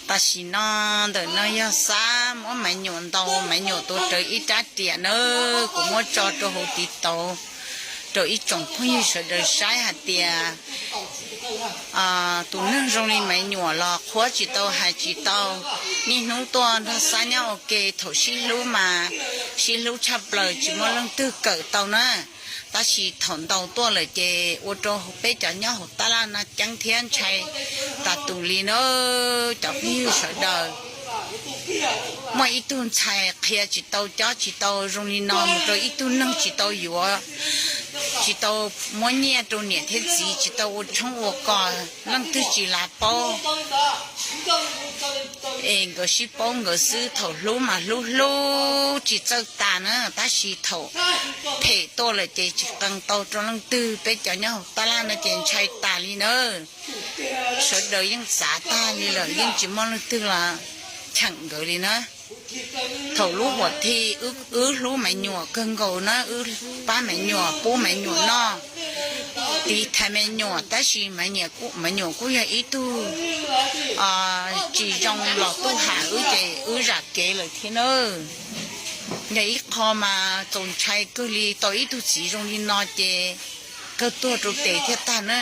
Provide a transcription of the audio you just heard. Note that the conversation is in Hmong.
Tam sim no ntawm no yog Xab muab Maiv Nyuam ntaus, Maiv Nyuam tuav rawv ib rab riam na, kuv muab tso rau hauv TikTok rau ib tsoom phooj ywg sawv daws saib hais tias tus neeg zoo li Maiv Nyuam los qhuab tsis tau hais tsis tau. Niaj hnub tuaj nrog Xab nyob ua ke, thaum sib hlub mas sib hlub tshaj plaws tsis muaj leej twg kawm tau na. Tab sis thaum ntaus tuaj lawm ces ua rau peb cov nyob hauv tab laj no ceeb thiab ntshai tas tus li na. Cov phooj ywg sawv daws, muaj ib tug ntxhais qhia tsis tau cob tsis tau zoo li no mus rau ib tug neeg tsis tau yuav, tsis tau muab nyiaj rau niam thiab txiv, tsis tau ua tshoob ua kos, leej twg tsis lav paub. Es nkawd sib paub nkawd xwb, thaum hlub mas hlub hlub tsis txawj tas na, tab sis thaum phem tuaj lawm ces tsis qee tau rau leej twg. Peb cov nyob hauv tab laj no ces ntshai tas li na. Sawv daws yeej txav tag li lawm, yeej tsis muaj leej twg los cheem nkawd li na. Thaum lub huam thij wb hlub Maiv Nyuam kawg nkaus na, wb pab Maiv Nyuam, pub Maiv Nyuam noj, tiv thaiv Maiv Nyuam, tab sis Maiv Nyuam kuj yog ib tug tsis zoo los tuaj ham wb ces wb zam kev lawm thiab na. Yog ib qho mas txaus ntshai kawg li, tau ib tug txiv zoo li no ces kawg tuag rau tes thiaj tag na.